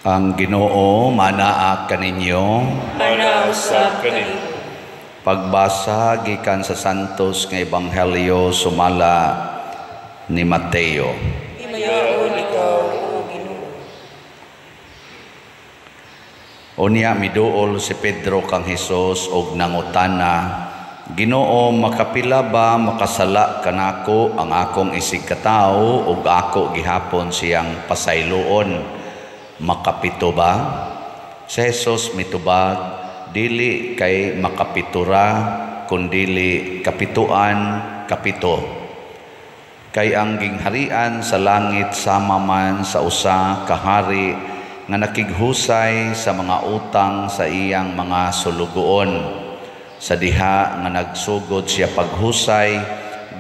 Ang Ginoo manaa kaninyo. Manaa usab kanimo. Pagbasa gikan sa Santos nga Ebanghelyo sumala ni Mateo. Himayaon ikaw, o Ginoo. Unya miduol si Pedro kang Hesus og nangutana, "Ginoo, makapila ba makasala kanako ang akong isig katawo ug ako gihapon siyang pasayloon? Makapito ba?" Si Jesus mitubag, "Dili kay makapitura, kundili kapituan kapito. Kay ang gingharian sa langit sama man sa usa ka hari nga nakighusay sa mga utang sa iyang mga sulugoon. Sa diha nga nagsugod siya paghusay,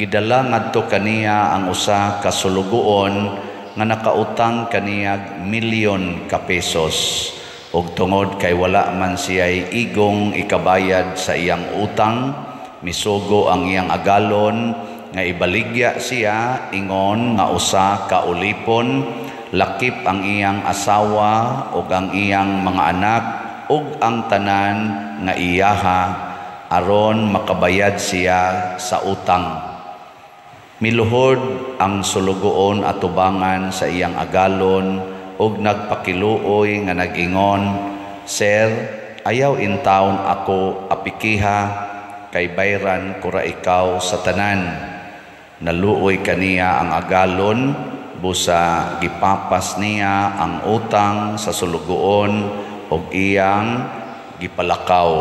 gidala ngadto kaniya ang usa ka sulugoon nga nakautang kaniyag milyon ka pesos. Ug tungod kay wala man siya'y igong ikabayad sa iyang utang, misugo ang iyang agalon nga ibaligya siya ingon nga usa ka ulipon, lakip ang iyang asawa ug ang iyang mga anak ug ang tanan nga iyaha, aron makabayad siya sa utang. Miluhod ang sulugoon atubangan sa iyang agalon ug nagpakiluoy nga nag-ingon, 'Sir, ayaw intawon ako apikiha, kay bayran ko ra ikaw sa tanan.' Naluoy kaniya ang agalon, busa gipapas niya ang utang sa sulugoon ug iyang gipalakaw.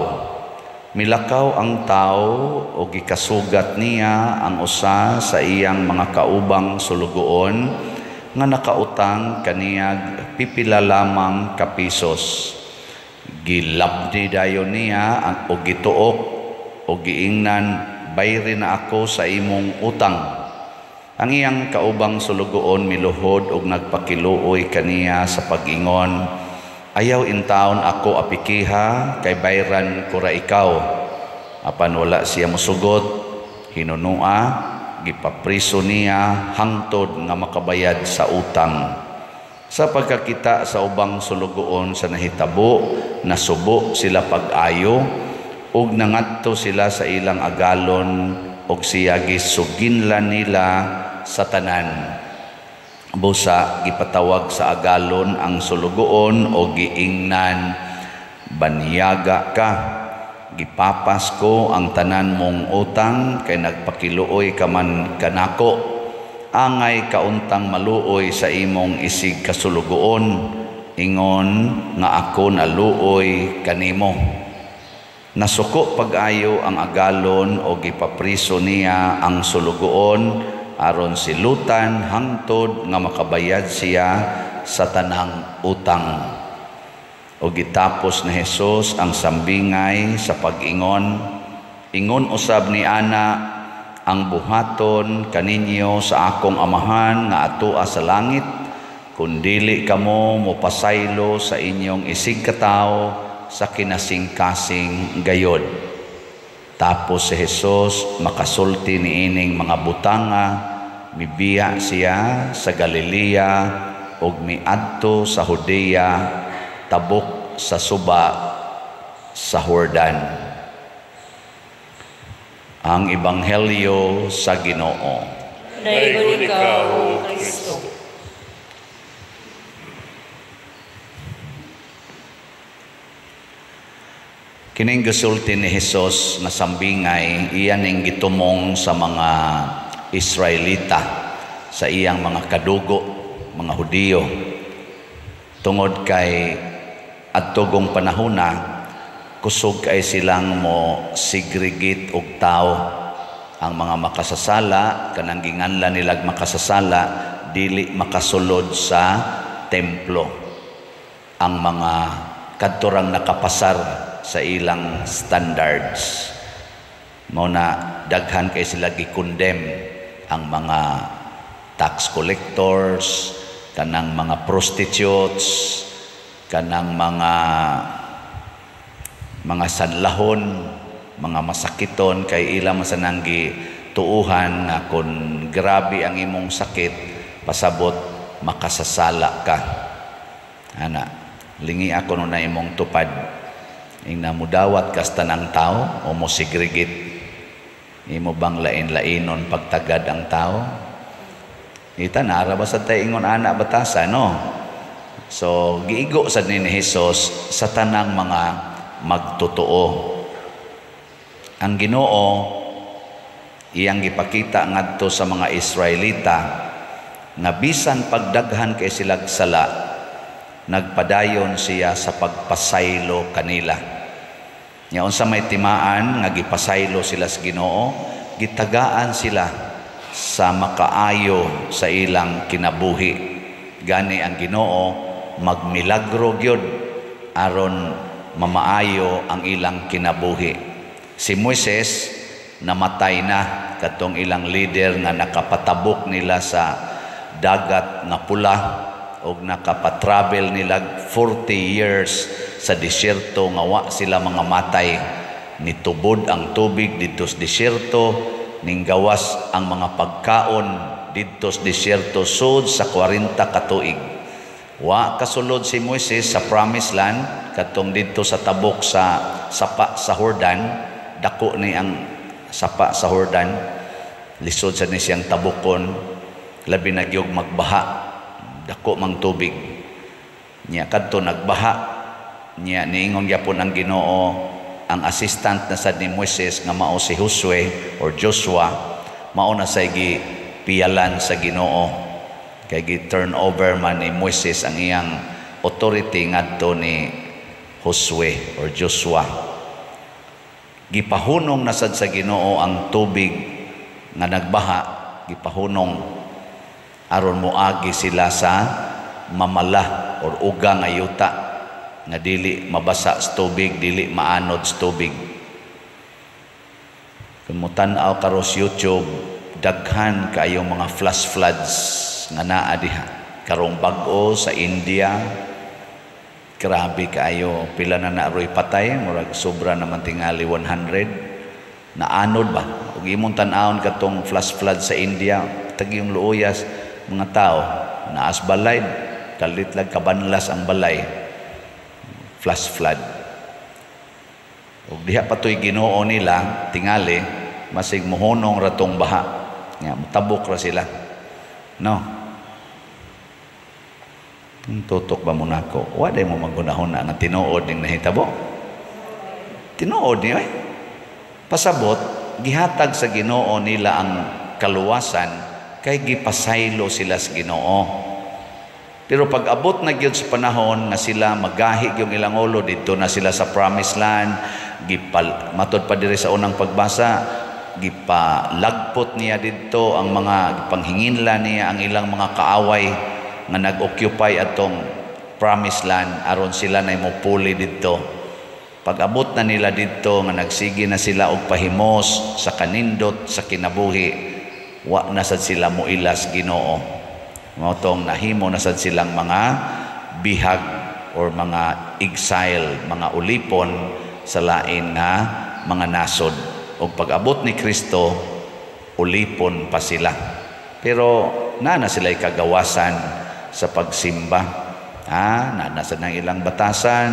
Milakaw ang tawo o gikasugat niya ang usa sa iyang mga kaubang sulugoon nga nakautang kaniyag pipila lamang ka pesos. Gilabdi dayon niya ang og gituok o giingnan, 'Bayri na ako sa imong utang.' Ang iyang kaubang sulugoon miluhod og nagpakiluoy kaniya sa pag-ingon, 'Ayaw intawon ako apikiha, kay bayran ko ra ikaw.' Apan wala siya mosugot, hinunua, gipapriso niya hangtod nga makabayad sa utang. Sa pagkakita sa ubang sulugoon sa nahitabo, nasubo sila pag-ayo, ug nangadto sila sa ilang agalon, ug siya gisuginlan nila sa tanan. Busa gipatawag sa agalon ang sulugoon o giingnan, 'Banyaga ka, gipapas ko ang tanan mong utang kay nagpakiluoy ka man kanako. Angay kauntang maluoy sa imong isig kasulugoon, ingon nga ako naluoy kanimo.' Nasuko pag-ayo ang agalon o gipapriso niya ang sulugoon aron silutan hangtod nga makabayad siya sa tanang utang." O gitapos ni Hesus ang sambingay sa pag-ingon, "Ingon usab ni ana ang buhaton kaninyo sa akong amahan nga atoa sa langit, kun dili kamo mopasaylo sa inyong isig katawo sa kinasingkasing gayod." Tapos si Hesus makasulti niining mga butanga, mibiya siya sa Galilea ug miadto sa Judea tabok sa suba sa Jordan. Ang Ebanghelyo sa Ginoo. Daygon ikaw, O Kristo. Kining gisulti ni Hesus nga sambingay, iya ning gitumong sa mga Israelita, sa iyang mga kadugo, mga Hudiyo. Tungod kay adtogong panahona, kusog kay silang mo segregate og tao. Ang mga makasasala, kanang ginganlan nilag makasasala, dili makasulod sa templo. Ang mga kadturang nakapasar sa ilang standards. Mao na daghan kay sila gi-condemn ang mga tax collectors, kanang mga prostitutes, kanang mga sanlahon, mga masakiton, kay ila masanang gituuhan nga kun grabe ang imong sakit, pasabot makasasala ka. Ana. Lingi ako no na imong tupad. Ing namudawat kas tanang tao o mo segregate? Imo bang lain-lainon pagtagad ang tao? Ita nara ba sa tay ingon ana batasa, no? So giigo sad ni Jesus sa tanang mga magtotoo. Ang Ginoo iyang gipakita ngadto sa mga Israelita nga bisan pagdaghan kay silag sala, nagpadayon siya sa pagpasaylo kanila. Nya unsa may timaan nga gipasaylo sila sa Ginoo, gitagaan sila sa makaayo sa ilang kinabuhi. Gani ang Ginoo magmilagro gyud aron mamaayo ang ilang kinabuhi. Si Moises namatay na, katong ilang leader nga nakapatabok nila sa Dagat nga Pula og nakapatravel nila 40 years sa disyerto nga wa sila mga matay. Nitubod ang tubig didto sa disyerto, ninggawas ang mga pagkaon didto sa disyerto sud sa 40 ka tuig. Wa kasulod si Moises sa Promised Land, katong didto sa tabok sa sapa sa Jordan. Dako ni ang sapa sa Jordan, lisod sa ni siyang tabukon, labi na gyud magbaha, dako mang tubig. Nya kadto nagbaha, nya niingon gyapon ang Ginoo, ang assistant na sad ni Moises nga mao si Josue or Joshua, mao na say gipiyalan sa Ginoo kay gi turn over man ni Moises ang iyang authority ngadto ni Josue or Joshua. Gipahunong na sad sa Ginoo ang tubig nga nagbaha, gipahunong aron moagi sila sa mamala or uga nga yuta nga dili mabasa sa tubig, dili maanod sa tubig. Kung motan-aw karon sa YouTube, daghan kaayo mga flash floods nga naa diha karong bag-o sa India. Grabe kaayo, pila na naroy patay, murag sobra naman tingali 100. Naanod ba? Ug imong tan-awon katong flash flood sa India, tagiyong luuyas mga tao, naas balay, kalit lang kabanlas ang balay. Flash flood. Ug diha pa to'y Ginoo nila tingali masig mohunong ratong baha. Nga motabok ra sila. No. Tutok ba mo nako? Wa day mo maghunahuna nga tinuod ning nahitabo. Tinuod niyo eh. Pasabot, gihatag sa Ginoo nila ang kaluwasan kay gipasaylo sila sa Ginoo. Pero pag abot na gyud sa panahon nga sila magahi yung ilang ulo, didto na sila sa Promised Land, gipal matod pa diri sa unang pagbasa, gipalagpot niya didto ang mga gipanghinginla niya ang ilang mga kaaway nga nag-occupy atong Promised Land aron sila nay mopuli didto. Pag abot na nila didto nga nagsige na sila og pahimos sa kanindot sa kinabuhi, wa na sad sila moilas Ginoo. Mao tong nahimo na sad silang mga bihag or mga exile, mga ulipon sa lain nga mga nasod. Og pag-abot ni Kristo, ulipon pa sila. Pero naa na sila'y kagawasan sa pagsimba. Naa na sa nang ilang batasan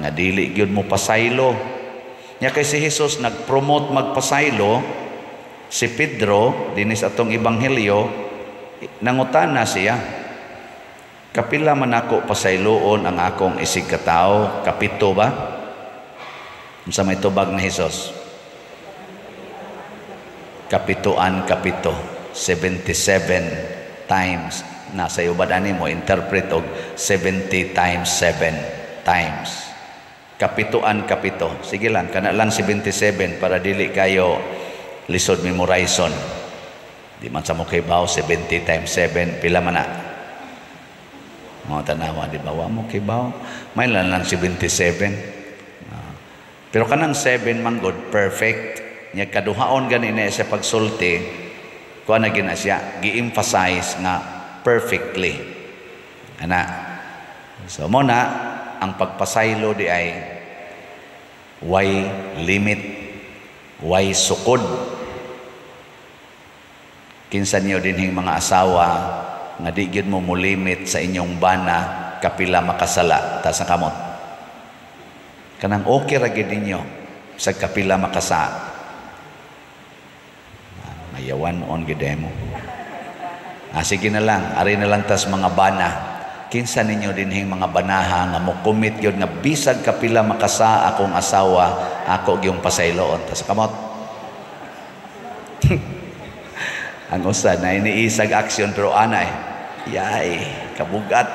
nga dili gyud mo pasaylo. Nya kay si Jesus nag-promote magpasaylo, si Pedro dinis atong ebanghelyo nangutana siya, "Kapila man ako pasayloon ang akong isig katawo? Kapito ba?" Unsa may tubag ni Jesus? Kapituan kapito, 77 times. Nasa iyo ba ani mo interpret og 70 times 7 times? Kapituan kapito. Sige lang, kana lang 77 para dili kayo lisod memorizon. Di man sa mo kay baw 70 times 7 pila man na? Mga tanawa, di ba? Wa mo kay baw. May lang lang 77. Pero kanang 7 man god perfect. Nya kaduhaon gani na sa pagsulti, kuan na gina siya, gi-emphasize nga perfectly. Ana. So mo na ang pagpasaylo di ay way limit, way sukod. Kinsa niyo dinhing mga asawa nga di gyud mo molimit sa inyong bana kapila makasala? Taas ang kamot. Kanang okay ra gid ninyo sa kapila makasa. Mayawan on gid mo. Sige na lang, ari na lang tas mga bana. Kinsa ninyo dinhing mga banaha nga mo commit gyud nga bisag kapila makasa akong asawa, ako gyung pasayloon? Tas kamot. Ang usa na iniisag aksyon pero anay. Yay, kabugat.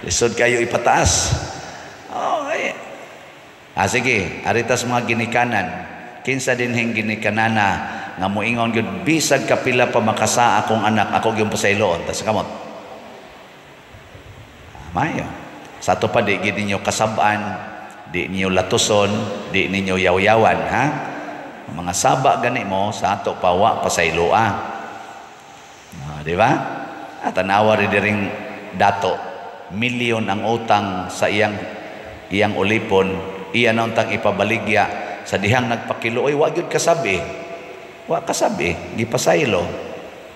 Lisod kayo ipataas. Oh, ay. Sige, aritas mga ginikanan. Kinsa dinhing ginikanana nga moingon gyud bisag kapila pa makasa akong anak, ako gyung pasayloon? Tas kamot. Mayo. Sa ato pa di gid ninyo kasab-an, di ninyo latuson, di ninyo yawyawan, ha? Mga saba gani mo sa ato pa wa pasayloa. Di ba? At tanawa rin diring dato, milyon ang utang sa iyang iyang ulipon, iya na untang ipabaligya sa dihang nagpakiluoy, wa gyud kasabi. Wa kasabi, gipasaylo.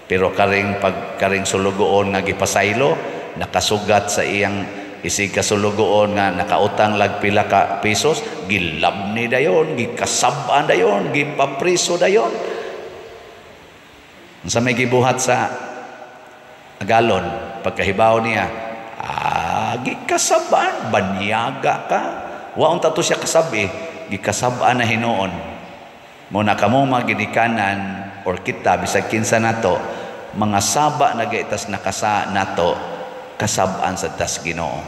Pero karing pag karing sulugoon nga gipasaylo, nakasugat sa iyang isig kasulugoon nga nakautang lag pila ka pesos, gilabni dayon, gikasab-an dayon, gipapriso dayon. Unsa may gibuhat sa agalon pagkahibaw niya? Gikasab-an, banyaga ka. Wa unta to siya kasabi, gikasab-an na hinuon. Muna kamo mga ginikanan or kita bisag kinsa nato, mga saba na gaitas nakasa nato, kasab-an sa tas Ginoo.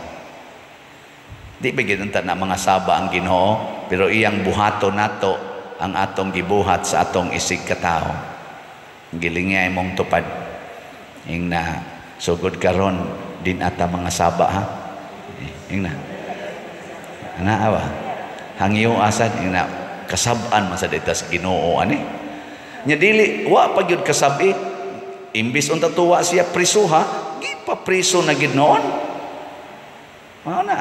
Di ba gid unta na mga saba ang Ginoo, pero iyang buhato nato ang atong gibuhat sa atong isig katao. Gilingay mong tupad. Ing na sugod karon din ata mga saba, ha. Ing na. Ana awa. Hangyo asad ing na kasab-an man sa ditas Ginoo ani. Nya dili wa pa gyud kasabi, imbis unta tuwa siya prisuha, gipapriso na gid noon. Mao na.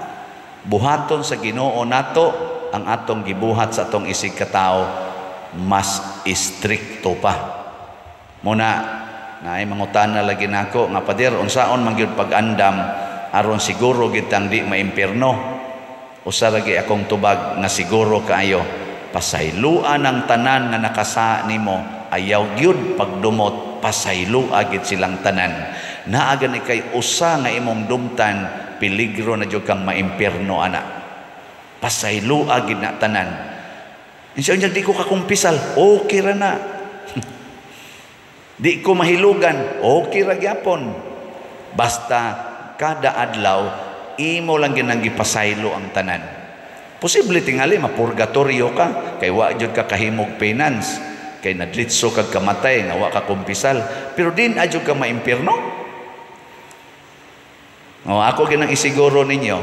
Buhaton sa Ginoo nato ang atong gibuhat sa atong isig katao, mas istrikto pa. Muna naay mangutana lagi nako nga, "Pader, unsaon man gyud pag-andam aron siguro gid tang di maimpierno?" Usa ra gyud akong tubag nga siguro kaayo: pasayloan ang tanan nga nakasa nimo, ayaw gyud pagdumot, pasayloa gid silang tanan. Naa gani kay usa nga imong dumtan, peligro na jud kang maimpierno ana. Pasayloa gid na tanan. Insa unya, di ko kakumpisal, okay ra na. Di ko mahilugan, okay ra gyapon. Basta kada adlaw imo lang ginang gipasaylo ang tanan. Posible tingali mapurgatorio ka kay wa jud ka kahimog penance, kay nadlitso kag kamatay nga wa ka kumpisal, pero din adyo ka maimpierno. O ako ginang isiguro ninyo,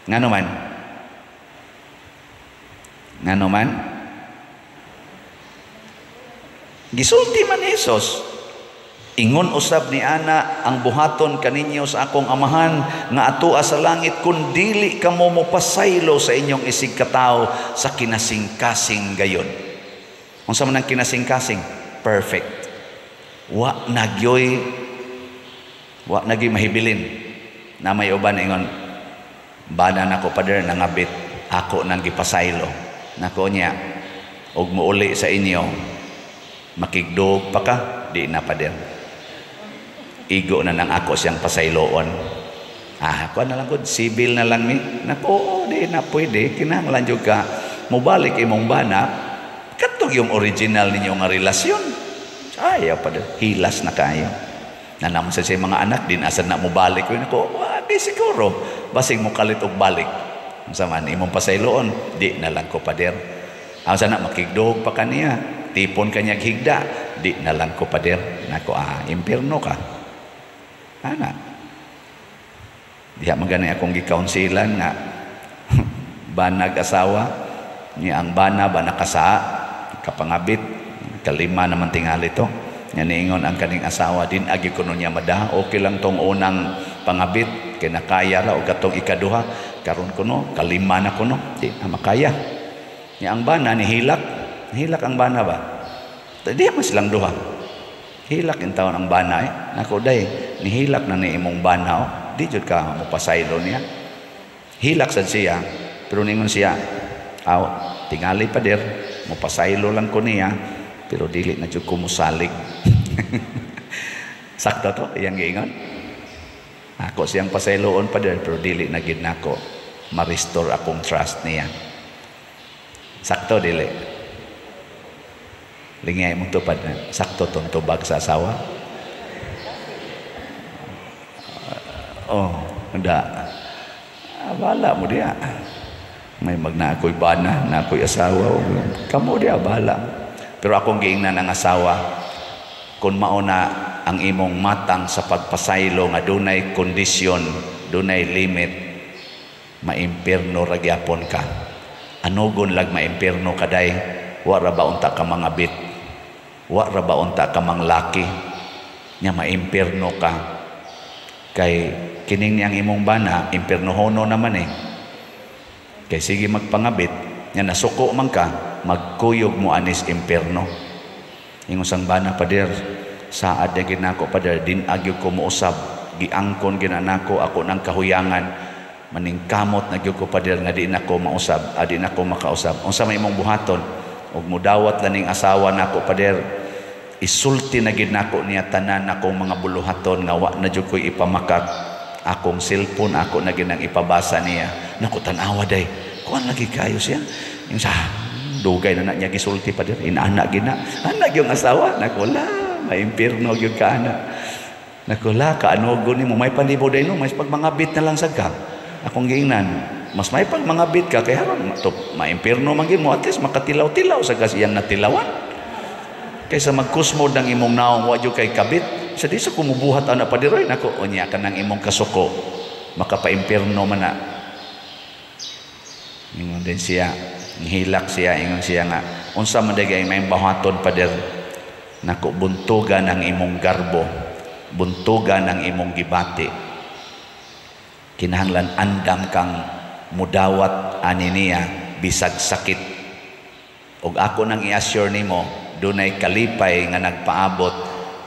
ngano man? Ngano man? Gisulti man ni Jesus, "Ingon usab ni ana ang buhaton kaninyo sa akong amahan nga atoa sa langit kun dili kamo mopasaylo sa inyong isig katawo sa kinasingkasing gayon." Unsa man ang kinasingkasing? Perfect. Wa nagyoy mahibilin. Na may uban ingon, "Bana nako, Pader, nangabit, ako nang gipasaylo." Nako niya, "Og muuli sa inyo, makigdog pa ka?" "Di na, Pader. Igo na nang ako siyang pasayloon." "Ah, kuha na lang gud, civil na lang mi." Nako, di na pwede, kinahanglan jud ka mobalik imong bana katong yung original ninyo nga relasyon. "Ayaw, Pader, hilas na kayo." Na naman sa mga anak din asa na mobalik ko. Nako, wa di siguro, basig mo kalit og balik. Unsa man imong pasayloon? "Di na lang ko, Pader." Ang sana makigdog pa kaniya, tipon kanya higda. "Di na lang ko, Pader." Nako, impierno ka. Ana. Diha man gani akong gikaunsilan nga banag asawa niya, ang bana ba nakasa kapangabit kalima naman tingali to. Nya niingon ang kaning asawa, din agi kuno niya mada, okay lang tong unang pangabit kay nakaya ra, og katong ikaduha, karon kuno kalima na kuno di na makaya. Nya ang bana nihilak, nihilak ang bana ba? Di man silang duha. Hilak in taon ang bana eh. Nako day, nihilak na ni imong bana oh. Di jud ka mopasaylo niya. Hilak sad siya, pero ningon siya, "Aw, tingali pader, mopasaylo lang ko niya, pero dili na jud ko mosalig." Sakto to iyang giingon. Ako siyang pasayloon, pader, pero dili na gid nako ma-restore akong trust niya. Sakto dili? Lingay mong tupad na. Sakto tong tubag sa asawa? Oh, da. Ah, bahala mo diya. May magna ako'y bana, na ako'y asawa. Kamo diya, bahala. Pero akong giingnan ang asawa, kung mauna ang imong matang sa pagpasaylo nga dunay kondisyon, dunay limit, maimpirno ra gyapon ka. Anugon lag maimpirno ka day, wa ra ba unta ka mangabit? Wa ra ba unta ka manglaki? Nya maimpirno ka. Kay kining niyang imong bana, impirnohono naman eh. Kay sige magpangabit, nya nasuko man ka, magkuyog mo anis impirno. Ingon sang bana, "Pader, saad na ginako, pader, din agyog ko mousab, giangkon ginanako ako ng kahuyangan, maningkamot na gyud ko, pader, nga di nako mausab, adi nako makausab." "Unsa may imong buhaton?" "Og mudawat laning asawa nako, pader, isulti na gid nako niya tanan akong mga buluhaton nga wa na jud ko'y ipamakak. Akong cellphone ako na gid nang ipabasa niya. Nako, tan-awa day. Kuan lagi kayo siya." Yung sa dugay na na niya gisulti, pader, inaana gina. Ana gyud asawa nako la, maimpirno gyud ka ana. Nako la, kaanugo nimo may panibo day no, mas pag mga bit na lang sad ka. Akong giingnan, mas may pag mga bit ka kay haron to, maimpirno man gyud mo, at least makatilaw-tilaw sa kas iyang natilawan. Kaysa magkusmod ang imong naong wa jud kay kabit, sa di sa kumubuhat ana padiroy nako, unya ka nang imong kasuko makapaimpirno man na." Ingon din siya, ngihilak siya, ingon siya nga, "Unsa man dagay may buhaton, pader?" "Nako, buntugan ang imong garbo, buntugan ang imong gibati. Kinahanglan andam kang mudawat ani niya bisag sakit. Ug ako nang i-assure nimo, dunay kalipay nga nagpaabot,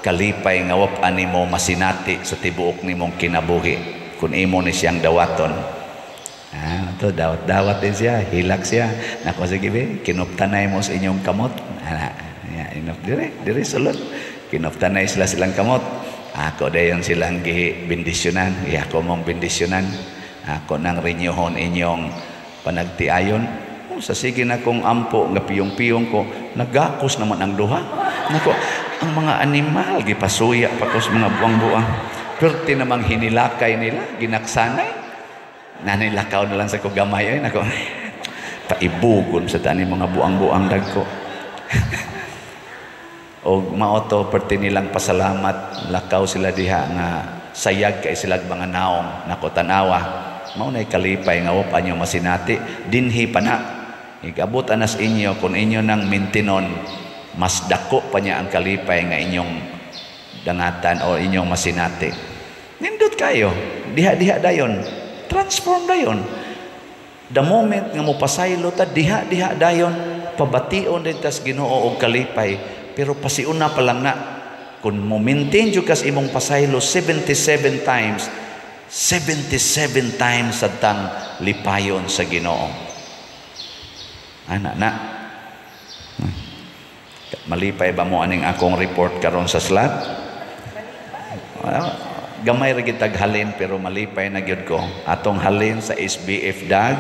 kalipay nga wap ani mo masinati sa tibuok nimong kinabuhi kung imo ni siyang dawaton." Ah, to dawat-dawat din siya, hilak siya. "Nako, sige be, kinuptanay mo sa inyong kamot." Ana, ya, inop dire, dire sulod. Kinuptanay sila silang kamot. Ako dayon silang gihi bendisyonan, iya ako mong bendisyonan. Ako nang renyuhon inyong panagtiayon. Oh, sa sige na kong ampo nga piyong-piyong ko, nagakos naman ang duha. Nako, ang mga animal gipasuya pa ko sa mga buang-buang. Perti namang hinilakay nila, ginaksanay. Nanilakaw na lang sa kugamay ay nako. Paibugon sa tani mga buang-buang dagko. Og mao to perti nilang pasalamat, lakaw sila diha nga sayag kay sila mga naong. Nako, tanawa. Mao nay kalipay nga wa pa nyo masinati dinhi pa na. Igabot anas inyo kung inyo nang mintinon, mas dako pa niya ang kalipay nga inyong dangatan o inyong masinati. Nindot kayo, diha-diha dayon, transform dayon. The moment nga mopasaylo ta, diha-diha dayon, pabation din tas Ginoo og kalipay. Pero pasiuna pa lang na, kung mo maintain jud kas imong pasaylo 77 times, 77 times sadtang lipayon sa Ginoo. Ana na. Malipay ba mo aning akong report karon sa slot? Well, gamay ra gid halin pero malipay na gyud ko. Atong halin sa SBF DAG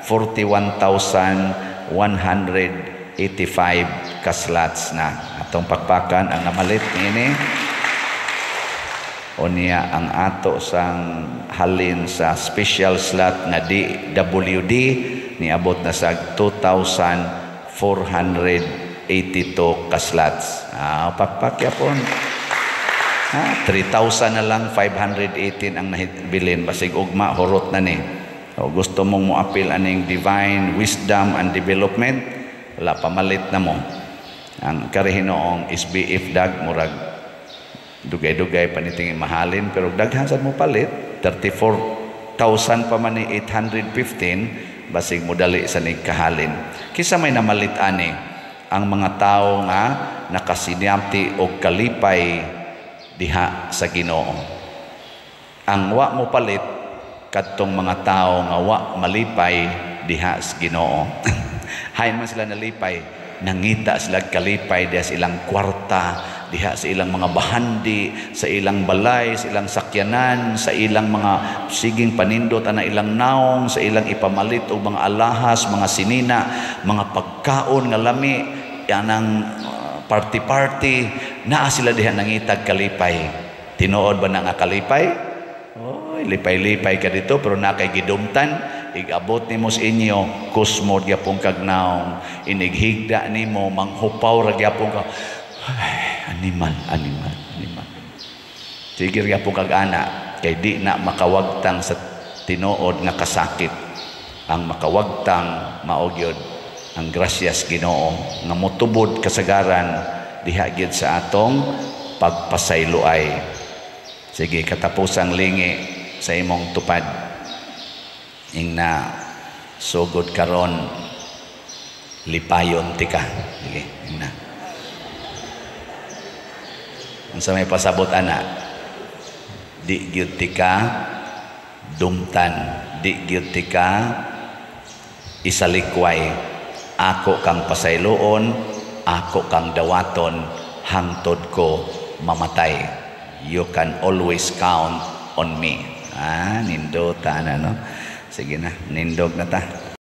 41,185 ka slots na. Atong pakpakan ang namalit niini. Unya ang ato sang halin sa special slot nga DWD niabot na sa 2,482 ka slots. Ah, pakpak yapon. Ha, 3,000 na lang 518 ang nahbilin, basig ugma hurot na ni. O gusto mong moapil aning Divine Wisdom and Development, wala pamalit na mo. Ang karihinoong SBF DAG murag dugay-dugay panitingin mahalin pero daghan sad mo palit 34,000 pa man ni 815, basig modali sa nig kahalin. Kisa may namalit ani ang mga tao nga nakasinati og kalipay diha sa Ginoo. Ang wa mo palit kadtong mga tao nga wa malipay diha sa Ginoo. Hain man sila nalipay, nangita sila kalipay diha sa ilang kwarta, diha sa ilang mga bahandi, sa ilang balay, sa ilang sakyanan, sa ilang mga siging panindot ana ilang naong, sa ilang ipamalit og mga alahas, mga sinina, mga pagkaon nga lami, yanang party-party, naa sila diha nangitag kalipay. Tinuod ba na nga kalipay? Oy, lipay-lipay ka dito pero na kay gidumtan, igabot nimo sa inyo, kusmod gyapon kag naong, inighigda nimo, manghupaw ra gyapon ka. Ay, animal, animal, animal. Sige gyapon kag ana, kay di na makawagtang sa tinuod nga kasakit. Ang makawagtang mao gyud ang grasyas Ginoo nga motubod kasagaran diha gyud sa atong pagpasayloay. Sige, katapusang lingi sa imong tupad. Ingna, sugod karon lipayon tika. Sige, ingna. Unsa may pasabot ana? Di gyud tika dumtan, di gyud tika isalikway. Ako kang pasayloon, ako kang dawaton hangtod ko mamatay. You can always count on me. Ah, nindota na, no? Sige na, nindog na ta.